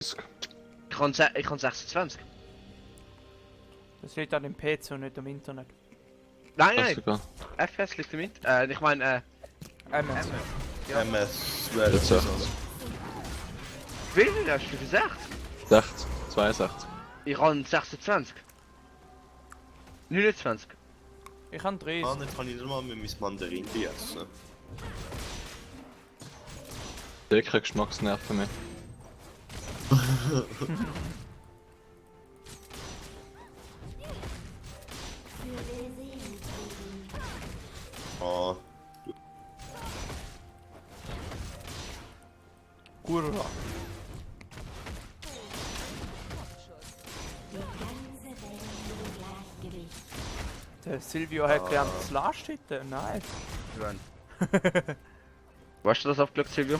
Ich kann 26. Das liegt an dem PC und nicht am Internet. Nein, FPS liegt im Internet. Ich meine, MS. Ja. MS wäre Jetzt echt. Wie viel hast du gesagt? 60, 62. Ich habe 26. 29. Ich habe 30. Ah, nicht kann ich nicht mal mit meinem Mandarin essen. Keine Geschmacksnerven mehr. Ah, Gurra. Der Silvio hat gelernt, das Last hitten. Nice. Wann? Weißt du das auf Glück, Silvio?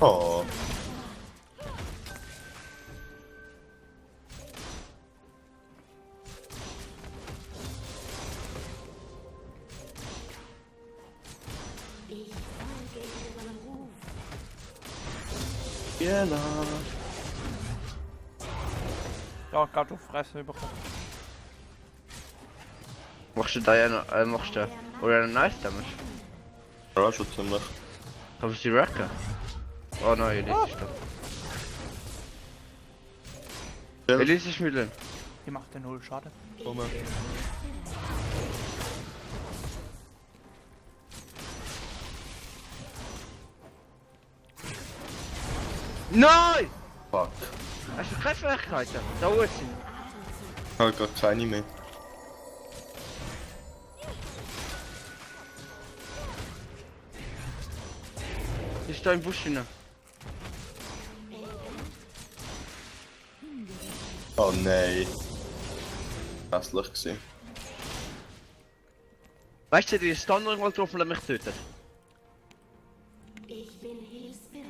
ah. Jella. Ja, gerade auf Fresse bekommen. Machst du da ja noch, machst du oder einen Nice Damage? Ja, schon ziemlich. Kannst du die wrecken? Oh nein, Elise ist da. Ja. Elise ist mit drin. Die macht ja 0 Schaden. Moment. Nein! Fuck. Hast du keine Fähigkeiten? Da oben sind. Ich habe gar keine mehr. Sie ist da im Busch drin. Oh nein. Hässlich gewesen. Weißt du, die ist dann irgendwann getroffen und mich tötet. Ich bin hilfsbereit.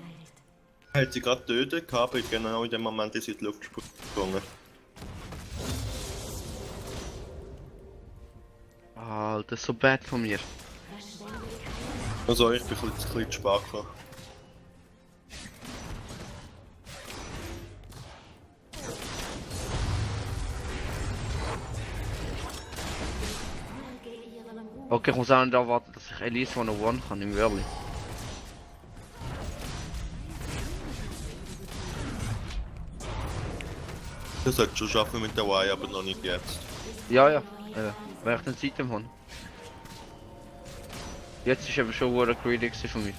Hat sie gerade tötet gehabt, aber genau in dem Moment ist sie in die Luft gesprungen. Alter, so bad von mir. Also ich bin ein bisschen zu spät gekommen. Okay, ich muss auch nicht erwarten, dass ich Elise 101 kann im Whirly. Das sollte schon schaffen mit der Y, aber noch nicht jetzt. Ja, wenn ich den Zeit habe. Jetzt ist eben schon eine greedy von mir.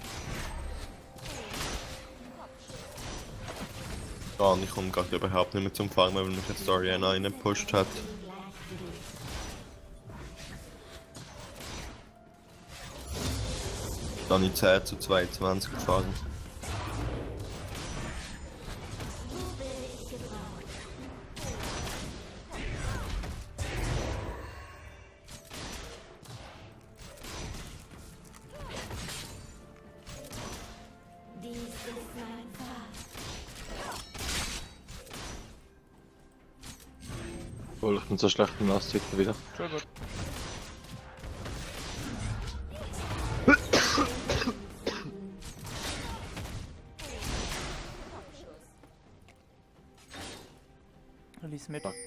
Ah, und ich komme gerade überhaupt nicht mehr zum Farmen, weil mich jetzt Ariana reingepusht hat. Dann in 10 zu 22 gefahren. Dies ist mein Pfad. Obwohl, ich bin so schlecht im Last-Hitten wieder. Schon gut. Lies mit. Heilen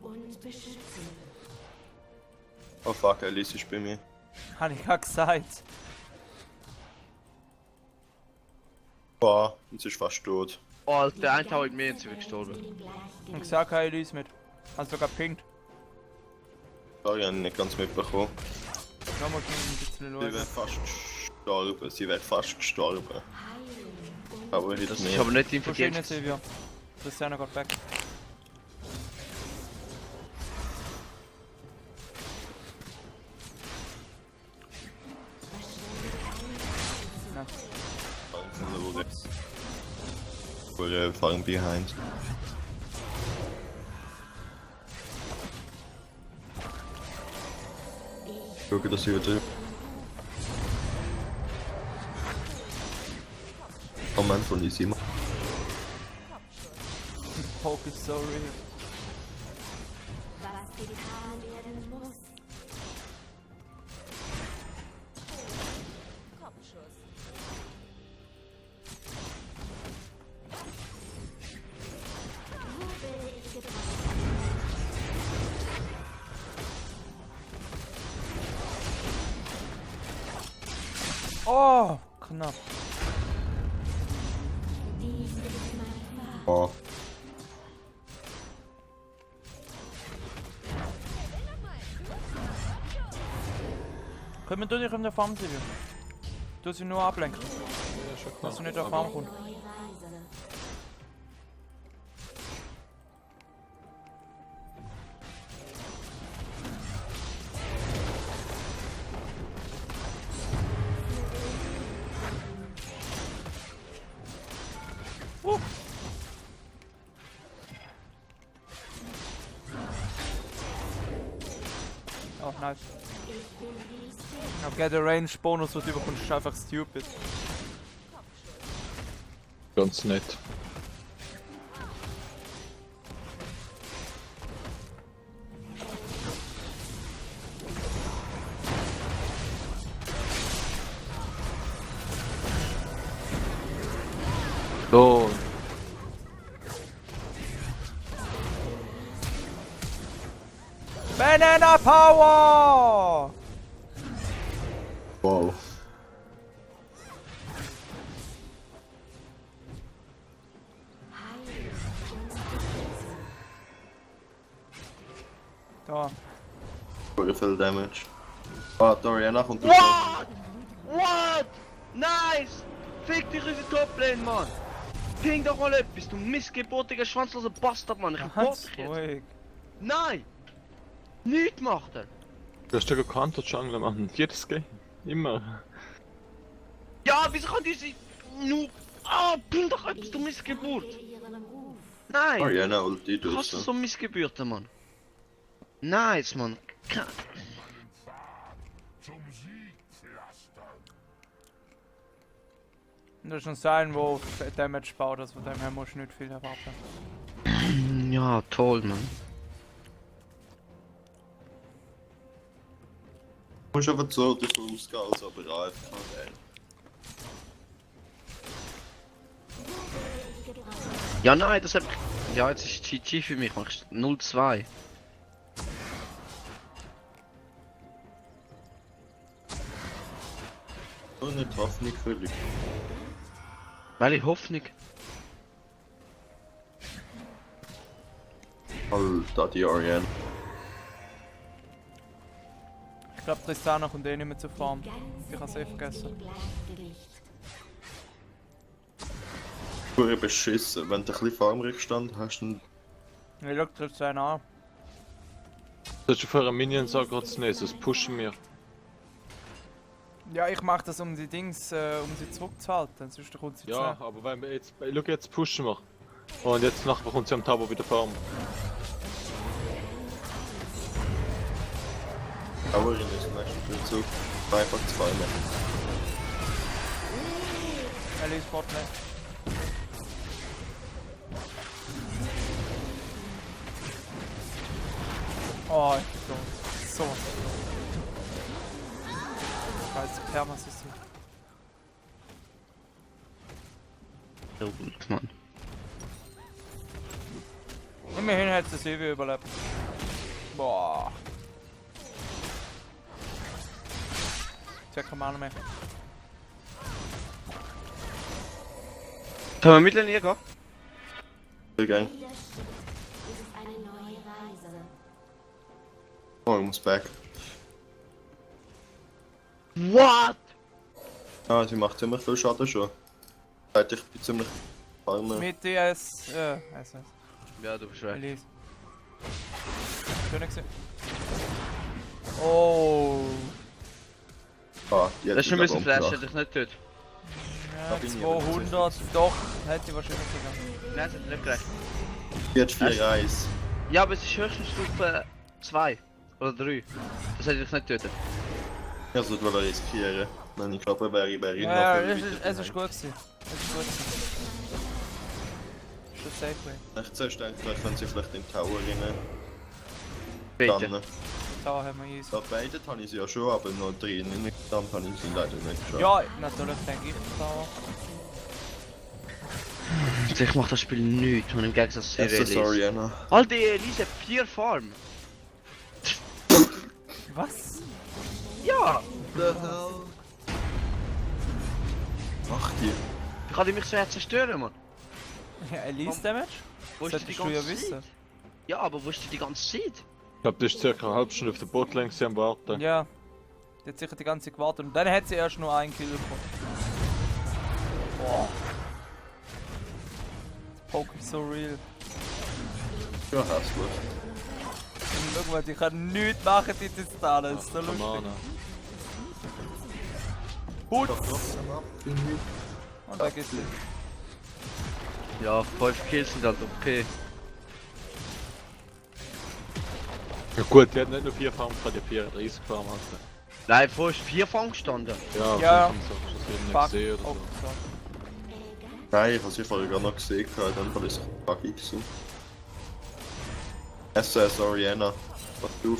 und beschützen. Oh fuck, Alice ist bei mir. Habe ich ja gesagt. Boah, jetzt ist fast tot. Oh, Alter, der eine hat mir jetzt gestorben. Ich habe gesagt, keine Lies mit. Hast sogar pinkt. Sorry, ich habe nicht ganz mitbekommen. Nochmal ein bisschen Sie schauen. wird fast gestorben, sie wird fast gestorben. Aber Das jetzt ist mehr. aber nicht Du schön, infiziert. Silvio. Christiana geht weg. We're falling behind. Guck, dass sie wieder. Comment von Isima. Poke is so real. Was getan werden muss. Oh, knapp. Oh. Können wir dich in der Farm sehen? Du sie nur ablenken, Ja, schon klar. dass du nicht auf Farm kommst. Neue Reise. Oh, nice. Okay, der Range-Bonus, was du bekommst, ist einfach stupid. Ganz nett. So, Banana Power! Wow. Da. Voll viel Damage. Ah, Doriana kommt What? What? Nice! Fick dich in die Toplane, Mann! Ping doch mal etwas, du missgeburtiger, schwanzloser Bastard, Mann! Ich report Ganz dich jetzt! ruhig. Nein! Nichts macht er! du hast ja gekannt, Jungle machen. Jedes Game. Immer. Ja, wieso kann diese... Nu... Ah, ping doch etwas, du Missgeburt! Ihren Ruf. Nein! Doriana Ulti Hast du draussen. so Missgebürten, Mann? Nice, Mann! Das ist ein Sein, wo Damage baut, also von dem her musst du nicht viel erwarten. Ja, toll, Mann. Du musst einfach so davon ausgehen, als ob er AFK wäre. Ja, nein, das hat... Ja, jetzt ist GG für mich, machst 0-2. So eine Hoffnung völlig. Weil ich Hoffnung... Alter, die Oriana. Ich glaube, Tristana kommt eh nicht mehr zur Farm. Ich habe safe vergessen. Gleichgewicht. Pure beschissen. Wenn du ein bisschen Farmrückstand hast, dann Ich schau Tristana an. Du hast für einen Minion sagen, gerade nicht, das pushen wir. Ja, ich mache das um die Dings, um sie zurückzuhalten, sonst kommt sie zu Ja, schnell. aber wenn wir jetzt, schau, jetzt pushen wir. Und jetzt nachher bekommt sie am Tabo wieder Farm. aber in diesem nächsten Spielzug einfach 2 machen. Ellie Sport nicht. Oh, ich bin so. Scheiße, Permasystem. So gut, Mann. Immerhin hat sie Silvia überlebt. Boah. Ich hab keine Mana mehr. Können wir Mittellinie gehen? Voll geil. Jeder Schritt ist eine neue Reise. Oh, ich muss back. What? Ah, sie macht ziemlich viel Schaden schon. Seit ich bin ziemlich farmer. Mit DS, SS. Ja, du bist weg. Elise. Schön gesehen. Oh. Ah, die hat Das ist ein mich bisschen aber Flash, umgebracht. hätte ich nicht tötet. Ja, bin ich aber 200, doch, hätte ich wahrscheinlich gegangen. Nein, das hat nicht gerecht. Die hat 4 Eis. Ja, aber es ist höchstens Stufe 2 oder 3. Das hätte ich nicht tötet. Ja, das würde ich riskieren. Wenn ich glaube, wäre ich Ja, nachher es wieder ist daheim. gut gewesen. Es ist gut gewesen. Das ist safe way. Ich zuerst denke, vielleicht können sie vielleicht in den Tower rein. Bitte. Dann. Da haben wir easy. Da beide habe ich sie ja schon, aber noch drinnen nicht. Dann habe ich sie leider nicht geschafft. Ja, natürlich denke ich da. Ich mach das Spiel nichts, man, im Gegensatz zu Yes, Elise. sorry, Anna. Alter, Elise hat 4 Farm. Was? Ja! macht die? Wie kann die mich so zerstören, Mann? Ja, Elise Damage? Wo ist die Solltest du ja ganze wissen. Zeit? Ja, aber wo ist die ganze Zeit? Ich glaube, das ist circa eine halbe Stunde auf der Botlane am Warten. Ja. Die hat sicher die ganze Zeit gewartet und dann hat sie erst nur einen Kill bekommen. Boah. Das Poke ist so real. Ja, hässlich. Und schau mal, die kann nichts machen, die Distanz. Das ist so lustig. Banane. Hut! Doch, ab, irgendwie. Und weg ist sie. Ja, 5 Kills sind halt okay. Ja gut, die hat nicht nur 4 Farms, die hat 34 Farm hatte. Nein, vorher ist 4 Fang gestanden. Ja, Ja. vielleicht haben sie auch schon nicht Fuck. gesehen oder Oh, so. sorry. Nein, ich habe sie vorher gar noch gesehen, dann war das buggy gewesen. SS Oriana.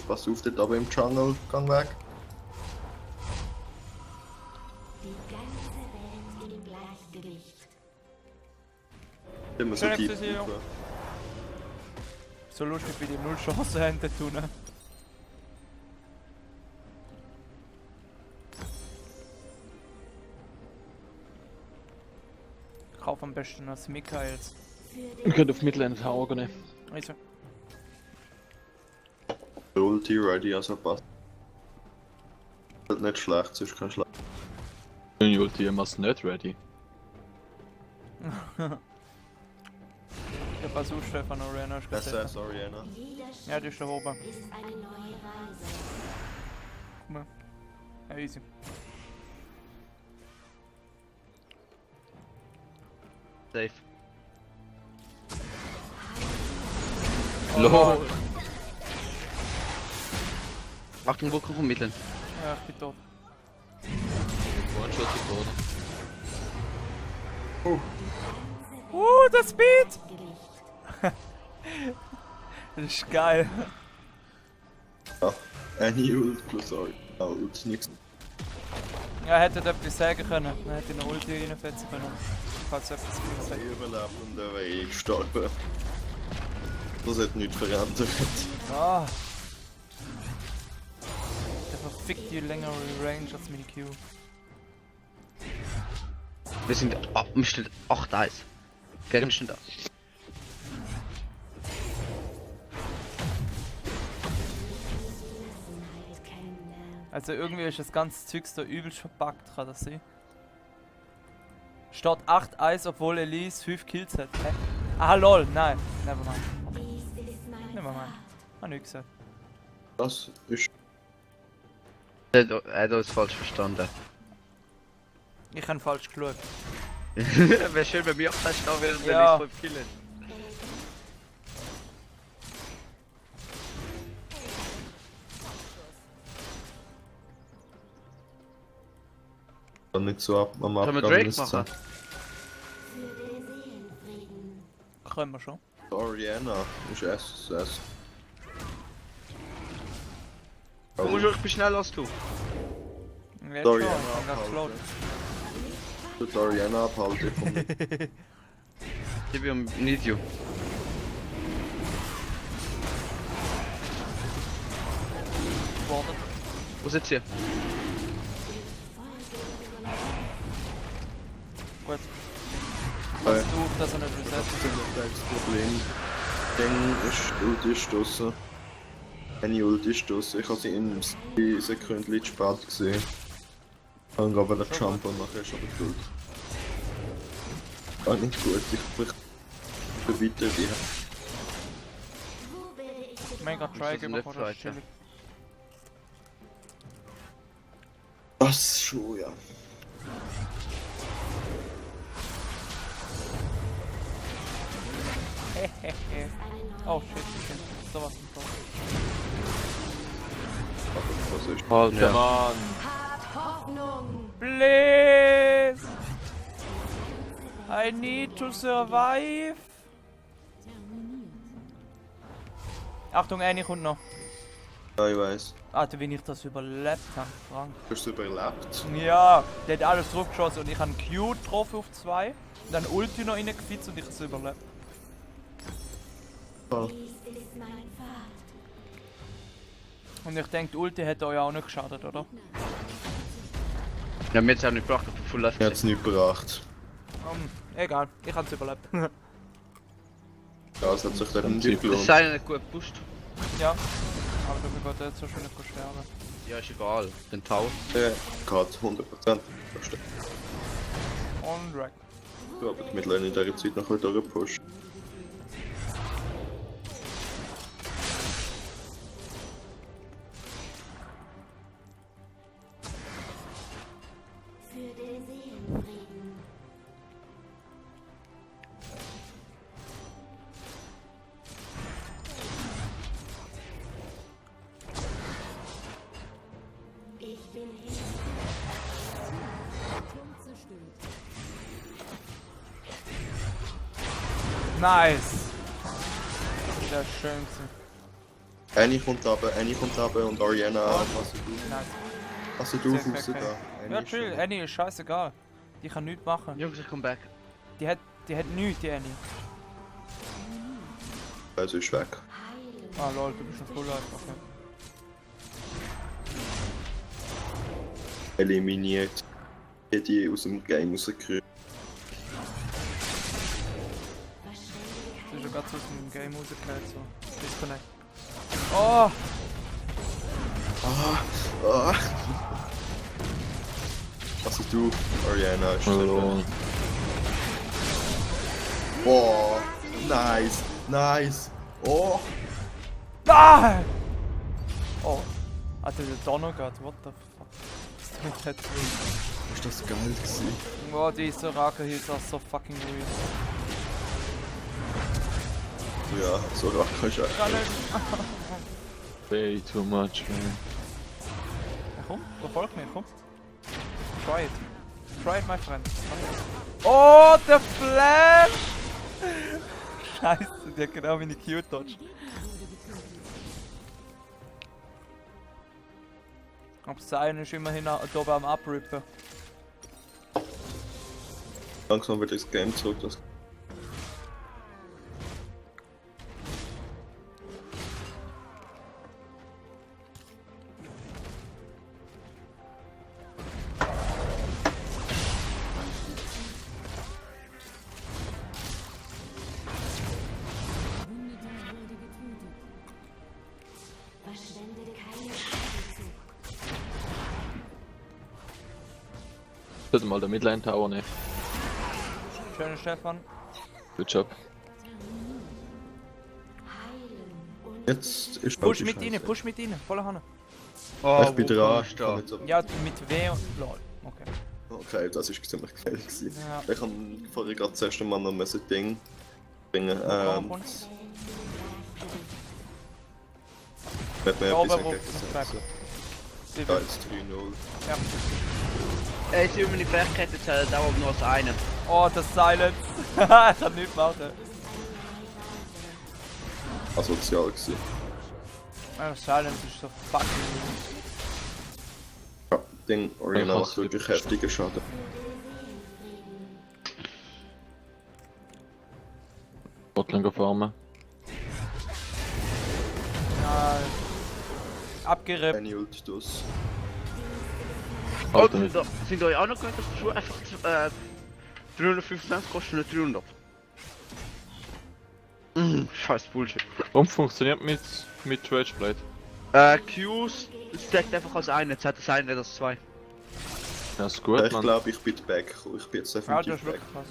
Pass auf, dort aber im Jungle, gang weg. Die ganze Welt im Gleichgewicht. Immer so Schön, tief. dass du sie- So lustig, wie die null Chance haben, das tun. Ich kaufe am besten das Michaels. Ich könnte auf Midlane Tower gehen. Also, Ulti ready, also passt. Wird nicht schlecht, sonst kein schlecht. Die Ulti ist nicht ready. ich habe so Stefan Arena gesagt. SS Oriana. Jeder Ja, die ist da oben. Schritt ist eine neue Reise. Guck mal. Ja, easy. Safe. LOL. Achtung, wo kommt Mitteln? Ja, ich bin tot. One-Shot tot. Das Speed! Gewicht. Das ist geil. Ja, eine Ult plus Ult, nix. Ja, hätte etwas sagen können. Dann hätte ich eine Ulti reinfetzen können. Falls etwas Ich gesagt. überlebt und er wäre eh gestorben. Das hat nichts verändert. Ah. Der verfickt die längere Range als meine Q. Wir sind wir stehen 8-1. Gern stehen da. Gelassenheit kennenlernen. Also irgendwie ist das ganze Zeugs da übelst verpackt, kann das sein? Statt 8-1, obwohl Elise 5 Kills hat. Hä? Ah lol, nein. Nevermind. Dies ist mein Nevermind. Pfad. Hab nicht gesagt. Das ist. Er hat uns falsch verstanden. Ich habe falsch geschaut. Wäre schön, wenn wir auch fast da wären, wenn Ja. ich 5 Kills. Dann nicht so ab am Können wir Abgang Drake ist machen? Für den Seelenfrieden. Können wir schon. Oriana ist SS. Komm schon, ich bin schneller als du. Jetzt Sorry, schon, ja, ich hab grad geschaut. Die Oriana abhalten von mir. Ich bin ein Idiot. Wartet. Wo sitzt ihr? Gut. Hey. Pass auf, dass er nicht resettet. Das Problem. Ding ist Ulti stoßen. Eine Ulti stoßen. Ich habe sie in 2 Sekunden zu spät gesehen. Dann gab er den Jump und nachher ist aber gut. Gar nicht gut, ich vielleicht weiter wie. Wo werde ich Mega gebraucht? try das gemacht, nicht oder? weiter. Chillig. Das schon, ja. Hehehe. Oh shit, shit. Sowas von tot. Aber das ist. Oh, Ja, Mann! Hab Hoffnung. Please! I need to survive! Achtung, eine kommt noch. Ja, ich weiß. Alter, wenn ich das überlebt habe, krank. Du hast überlebt. Ja, der hat alles draufgeschossen und ich habe Q getroffen auf 2. Dann Ulti noch reingefitzt und ich habe es überlebt. Dies ist mein Pfad. Und ich denke, die Ulti hätte euch auch nicht geschadet, oder? Ja, mir hat's auch nicht gebracht, ob du Full Life Er hat's nicht gebracht. Egal, ich hab's überlebt. Ja, es hat sich dann nicht Das gelohnt. sei nicht gut gepusht. ja. Aber du bist jetzt so schön nicht sterben. Ja, ist egal. Den Tau. Gerade 100%. Verstehe. On Rack. Du aber mittlerweile in dieser Zeit noch wieder durchgepusht. Für den Seelenfrieden. Ich bin hier. Nice! Sehr schön gewesen. Annie kommt runter und Ariana, was du? Nice. Was du Sehr raus okay. da? Ja, ist chill, schon- Annie ist scheißegal. Die kann nichts machen. Jungs, ich komm back. Die hat nichts, die Annie. Also ist weg. Ah lol, du bist ein Full Life, okay. Eliminiert. Die aus dem Game rausgekriegt. Du bist ja gerade so aus dem Game rausgefallen, so. Disconnect. Oh! Ah. Was du? Ariana ist Hallo. Boah, nice. Oh, Nein! Oh. Alter, der Donner geht, what the fuck. Was ist mit der ist das geil gewesen. Oh, diese Rake hier ist auch so fucking weird. Ja, so rasch kannst du Gar echt. nicht. Way too much, man. Ja, komm, verfolg mich, komm. Try it. Try it, my friend. Oh, der Flash! Scheiße, der hat genau meine Q-Dodge. Aber sein ist immerhin da oben am Abrippen. Langsam wird das Game zurück. Das Verschwende keine Atemzug. Sollte mal der Midline Tower nehmen. Schöne Stefan. Good Job. jetzt ist Push mit rein, push mit rein, voller Hanne. Oh, Ich bin wo dran. kommst du da? Ja, mit W und lol. Okay. Okay, das ist ziemlich geil gewesen. Ja. Ich kann vorher gerade das erste Mal noch ein Ding bringen. Komm, Wird mir Da etwas oben, wo entgegensetzen. Sie Da will. ist 3-0. Ja. Ey, sie meine Fähigkeiten zählen dauert nur als eine. Oh, das Silence. Ich kann nichts machen. Asozial gewesen. Das Silence ist so fucking. Ja, Ding, Original Ja, macht wirklich heftigen Schaden. Botlane farmen. Ja. Abgerippt. Any Ult das. Oh, Alter, nicht. sind euch auch noch gehört, dass die Schuhe einfach 325 kosten, nicht 300? Scheiß Bullshit. Warum funktioniert mit Rage Blade? Qs stackt einfach als eine, jetzt hat das eine, das zwei. Das ist gut, Ich man. glaube, ich bin back. Ich bin jetzt Ja, das definitiv ist back. wirklich krass.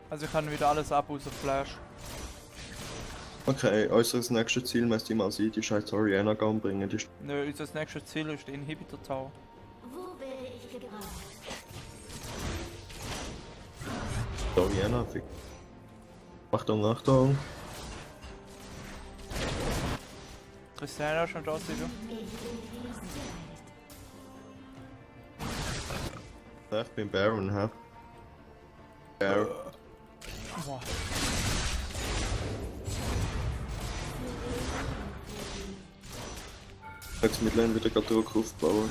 Also ich kann wieder alles ab außer Flash. Okay, unser nächstes Ziel müsste mal sein, die scheiß Oriana bringen. Die Nö, unser nächstes Ziel ist der Inhibitor Tower. Wo werde ich gebraucht? Oriana, fick. Achtung, Achtung. Christiana schon da, sicher? Ja, ich bin Baron, hä? Baron. Boah. Jetzt mittlerweile wieder gerade Druck aufbauen.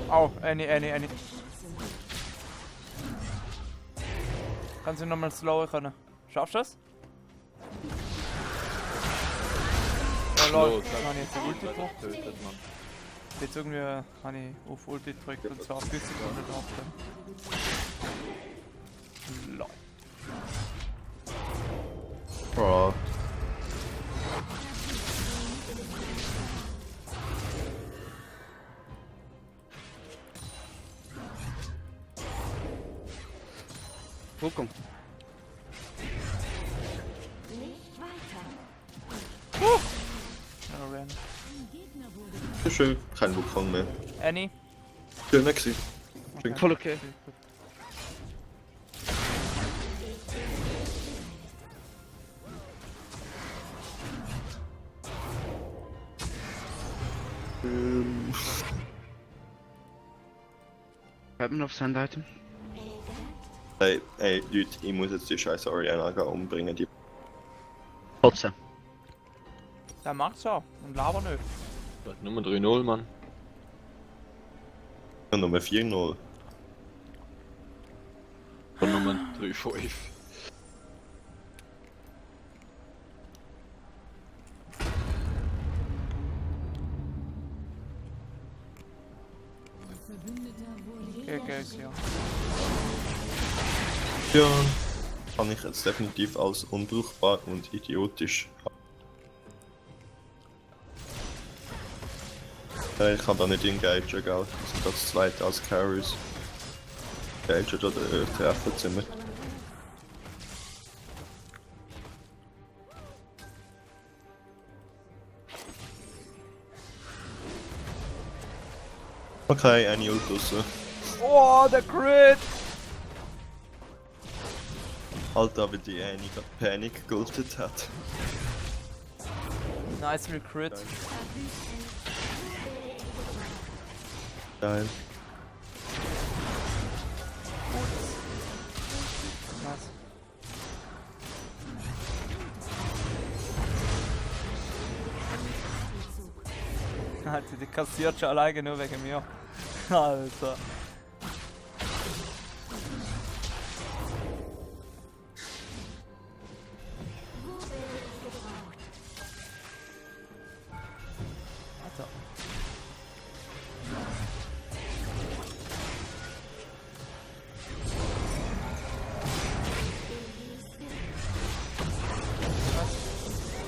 Au, Annie. Kannst du nochmal slower können? Schaffst du das? Oh lol, Los, dann habe ich jetzt die Ulti gedrückt. tötet, Mann. Jetzt irgendwie habe ich auf Ulti gedrückt und zwar 40 Sekunden drauf. Lol. Bro. Wo kommt? Nicht weiter. Ja, Ren. Schön, kein Wukong mehr. Annie? Schön, gewesen. Voll okay. Bleibt man auf Sand-Item? Ey, Leute, ich muss jetzt die scheiß Oriana umbringen. Die Trotzdem. Der macht's ja und laber nicht. Das ist Nummer 3-0, Mann. Nummer 4-0. Und Nummer 3-5. Okay, guys, ja. Ja, kann ich jetzt definitiv als unbrauchbar und idiotisch. Ich kann da nicht engagen, gell? Wir sind das zweite als Carries. Engagen oder treffen sind wir. Okay, eine Ult raus. Oh, der Crit! Alter, wie die Annie gerade Panik geultet hat. Nice Recrit. Geil. Nice. Alter, die kassiert schon alleine nur wegen mir. Alter. Alter.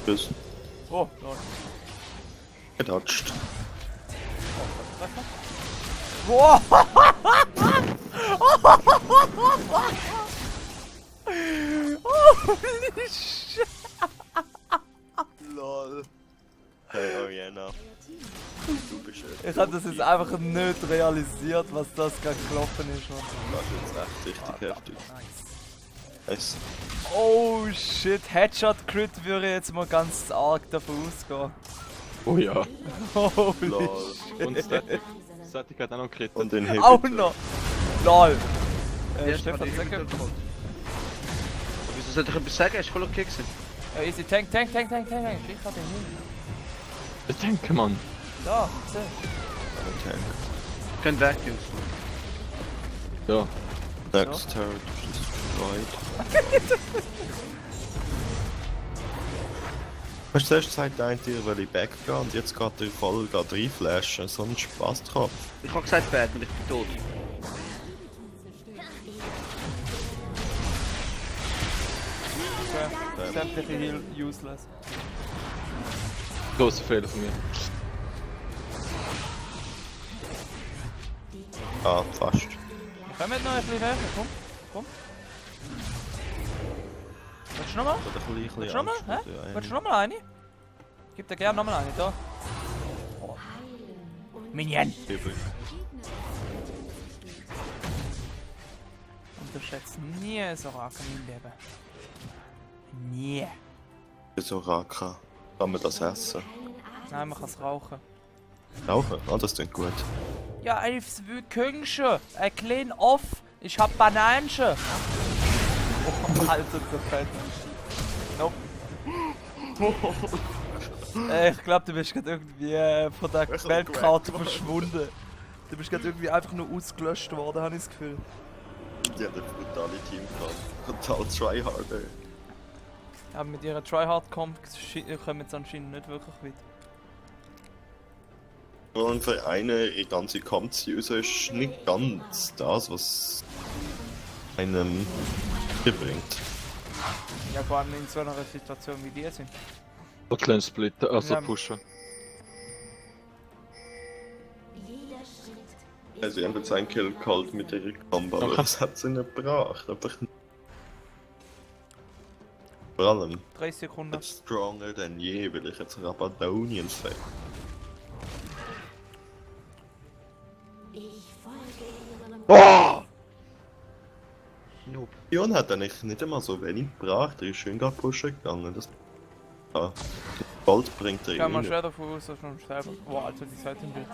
Tschüss. Oh, lol. Gedatscht. Boah! Holy shit! Lol. Hey Oriana. Du bist Ich hab das jetzt einfach nicht realisiert, was das gerade gelaufen ist. Mann. Das ist jetzt echt richtig heftig. Nice. Oh shit, Headshot Crit würde ich jetzt mal ganz arg davon ausgehen. Oh ja. Holy Lol. Und Static hat auch noch gekriegt. Und den Hit. Auch noch! LOL! Stefan, Stefan, sag Wieso soll ich etwas sagen? Ist voll okay gewesen. easy, Tank. Ich hab den hin. Ich denke, Mann. Da, sieh. Tank. Könnt weg, Jungs. So. Next turret destroyed. Hast du zuerst gesagt, ein Tier will ich backgehen und jetzt geht er voll reinflashen. So einen Spaß drauf. Ich hab gesagt, Batman, ich bin tot. Okay. Sämtliche Heal useless. Großer Fehler von mir. Ah, fast. Wir kommen noch ein bisschen näher, komm. Willst du nochmal? Willst du nochmal? Hä? Willst du nochmal eine? Ich geb dir gerne nochmal eine, da. Oh. Minion! Unterschätzt nie so Raka im Leben. Nie. So Raka. Kann man das essen? Nein, man kann es rauchen. Rauchen? Ah, das klingt gut. Ja, Elfs Küngchen. Ein klein off. Ich hab Bananchen. Oh, Alter, so fett. Nope. Ich glaub, du bist gerade irgendwie von der Weltkarte verschwunden. Du bist gerade irgendwie einfach nur ausgelöscht worden, habe ich das Gefühl. Die haben eine brutale Team gehabt. Total tryharder. Aber mit ihrer Tryhard-Comp kommen sie anscheinend nicht wirklich weit. Vor allem für eine die ganze Kampf-User ist nicht ganz das, was einem bringt. Ja, vor allem in so einer Situation wie die sind. Kleinen Split, also Ja. pushen. Jeder Schritt Also sie haben jetzt einen Kill geholt mit ihrer Combo, aber Okay. das hat sie nicht gebracht. Einfach nicht. Vor allem 30 Sekunden. stronger denn je, weil ich jetzt Rabadonians fällt. ich folge ihrem Oh! Noob. Jon hat eigentlich nicht einmal so wenig gebracht, er ist schön gerade pushen gegangen. Das Gold bringt er Ich gehe mal rein. schwer davon aus, dass wir uns selber. Wow, Alter, die Seite wird.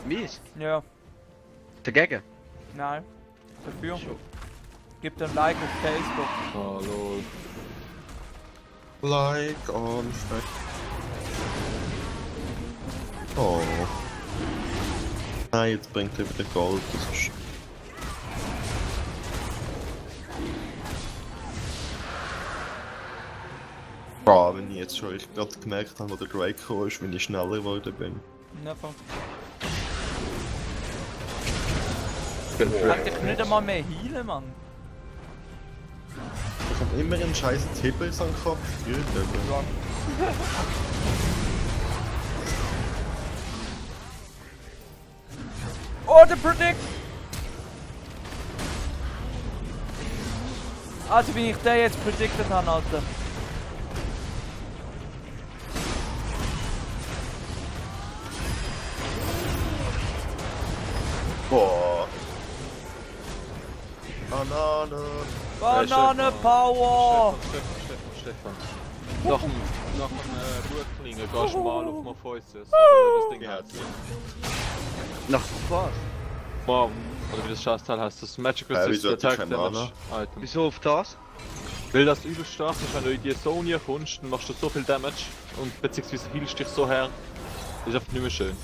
Mies. Ja, Dagegen. nein. Dafür. Gib ein Like auf Facebook. Hallo. Like on Oh. Nein, jetzt bringt er wieder Gold, das ist... Boah, wenn ich jetzt schon gerade gemerkt habe, wo der Drake gekommen ist, wenn ich schneller geworden bin. Never. Bin Kann dich nicht einmal mehr heilen, Mann. Ich hab immer einen scheiß Tippels am Kopf gefühlt, aber... Oh, der Predict! Also bin ich der jetzt predicted habe, Alter. Boah. Banane. Banane Power! Stefan. Nach dem Blutklingen gehst du mal auf Morpheus. Das Ding hat. Nach was? Wow. Oder wie das Scheißteil heißt, das Magic wieso Resist hat die Attack kein Damage Mana? Item. Wieso auf das? Weil das übel stark ist, wenn du in die Zone kommst, dann machst du so viel Damage und beziehungsweise healst dich so her. Ist einfach nicht mehr schön.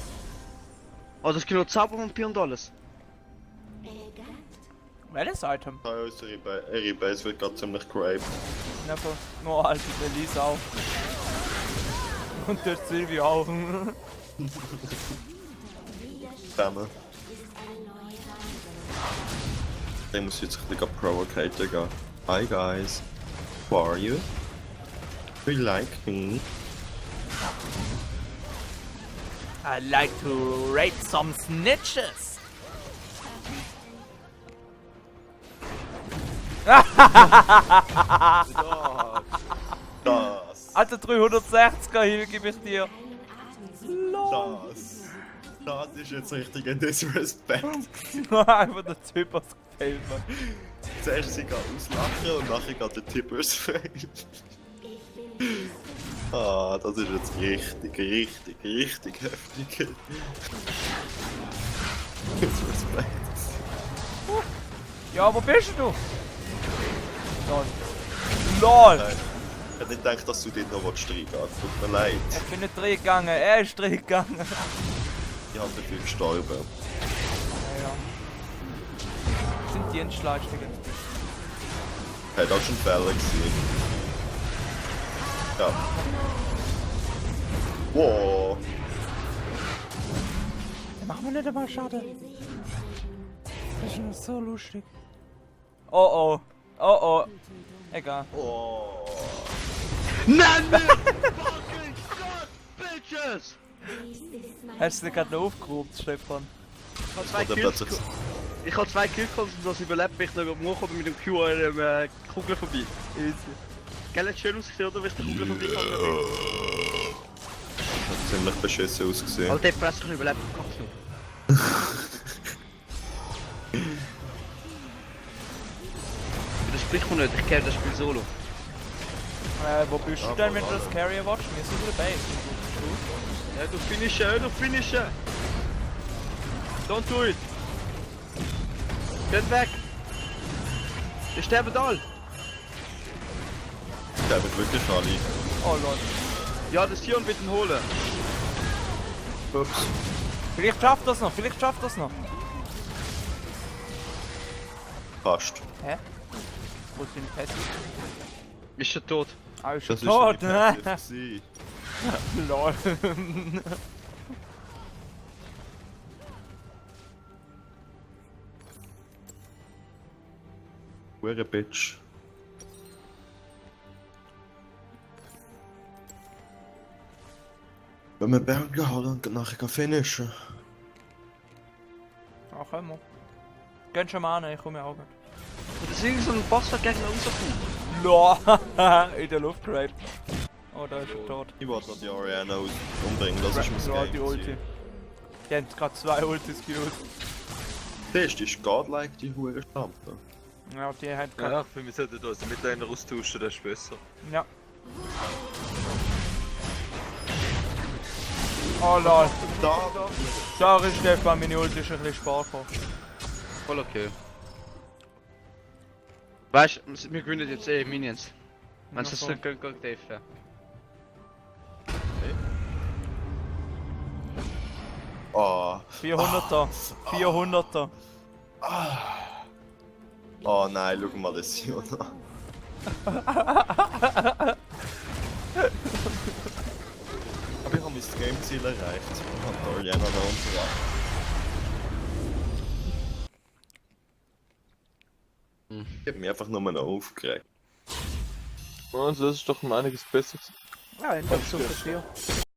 Oh, das gibt noch Zaubervampir und alles. Welches Item? Ja, ihre Base wird gerade ziemlich geraped. Never. Nur Alter, der Elise auch. Und der Sylvie auch. Zusammen. Der muss jetzt ein bisschen provocator gehen. Hi guys. Who are you? Do you like me? I like to raid some snitches. Ja, Das! Alter, 360er Heal gebe ich dir. Das ist jetzt richtig ein Disrespect. Einfach der Typ, was gefällt mir. Zuerst sie geht auslachen und nachher geht der Tippers fail. Ah, das ist jetzt richtig heftig. Disrespect. Ja, wo bist du? Lol. LOL! Nein. Ich hätte nicht gedacht, dass du dort noch reingehen willst. Tut mir leid. Ich bin nicht reingegangen, er ist reingegangen. Ich habe dafür gestorben. Ja. Das sind Dienstleistungen. Hätte auch schon Fälle gesehen. Ja. Wow. Machen wir nicht einmal Schaden. Das ist noch so lustig. Oh oh. Oh oh. Egal. Oh. Nenn mich! Fucking God, Bitches! Hast du dich gerade noch aufgehoben, Stefan? Ich habe zwei Oder Kills. plötzlich. Ich habe zwei Kills und das überlebt mich noch über den Mund mit dem Q an der Kugel vorbei. Easy. Gell, hat schön ausgesehen, oder? Wie ich der Kugel vorbeigekommen bin. Hat ziemlich beschissen ausgesehen. Alter, der Press kann überleben. Ganz nur. Das spricht man nicht, ich kenne das Spiel solo. Wo bist du denn, wenn du das Carrier watchst? Wir sind in der Base. Ja, du finishen! Don't do it! Geht weg! Wir sterben alle! Der wird wirklich alle. Oh Leute. Ja, das Tion wird ihn holen! Ups. Vielleicht schafft das noch, vielleicht schafft das noch. Fast. Hä? Wo sind die Pässe? Ist schon tot. Ah, ist Das schon ist tot, nicht ne? passiv. Lol. Hure Bitch. Wenn wir Berge haben und nachher finishen. Ah, können wir. Gehen schon mal an, ich komme auch nicht. Und das ist irgendwie so ein Bossgegner rausgekommen. Lol. In der Luft geraped. Oh, da ist er tot. Ich wollte noch die Ariana umbringen, das ist mein Ja, Game. die Ulti. Die haben gerade 2 Ultis geused. Das ist godlike, die hure Stampe. Ja, die hat Ja, gerade. für mich sollte das miteinander austauschen, das ist besser. Ja. Oh lol. Da! Sorry Stefan, meine Ulti ist ein bisschen spät gekommen. Voll okay. Weißt du, wir gewinnen jetzt eh Minions. Wenn es Ja, das voll. nicht geht, geht Dave, ja. 400er. 400er. Oh nein, schau mal das hier an. Aber ich habe mein Game-Ziel erreicht. Ich habe die Ariana da unten. Ich habe mich einfach nur noch aufgeregt. Also das ist doch um einiges besser. Ja, ich hab so viel.